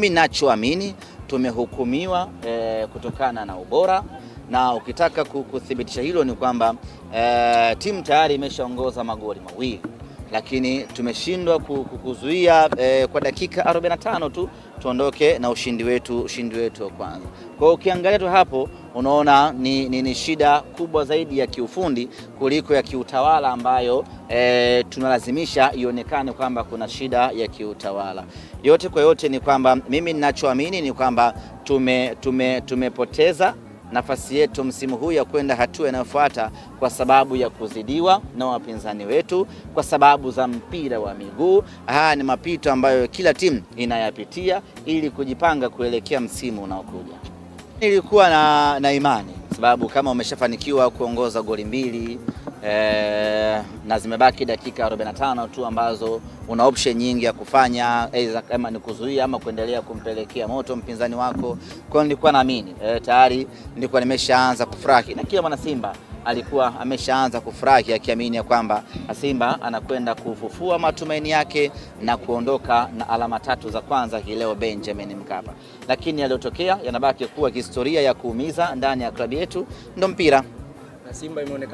Mimi nachoamini tumehukumiwa kutokana na ubora, na ukitaka kuthibitisha hilo ni kwamba timu tayari imeshaongoza magoli mawili, lakini tumeshindwa kuzuia kwa dakika 45 tu tuondoke na ushindi wetu wa kwanza. Kwa hiyo ukiangalia tu hapo unaona ni shida kubwa zaidi ya kiufundi kuliko ya kiutawala ambayo tunalazimisha ionekane kwamba kuna shida ya kiutawala. Yote kwa yote ni kwamba mimi ninachoamini ni kwamba tumepoteza nafasi yetu msimu huu ya kwenda hatua inayofuata kwa sababu ya kuzidiwa na wapinzani wetu, kwa sababu za mpira wa miguu. Haya ni mapito ambayo kila timu inayapitia ili kujipanga kuelekea msimu unaokuja. Nilikuwa na imani sababu kama umeshafanikiwa kuongoza goli mbili na zimebaki dakika 45 tu ambazo una option nyingi ya kufanya, aidha kama ni kuzuia ama kuendelea kumpelekea moto mpinzani wako. Kwa hiyo nilikuwa naamini tayari nilikuwa nimeshaanza kufurahi na kila mwana Simba alikuwa ameshaanza kufurahi akiamini ya kwamba Simba anakwenda kufufua matumaini yake na kuondoka na alama tatu za kwanza hii leo Benjamin Mkapa. Lakini yaliyotokea yanabaki kuwa historia ya kuumiza ndani ya klabu yetu, ndo mpira. Na Simba imeonekana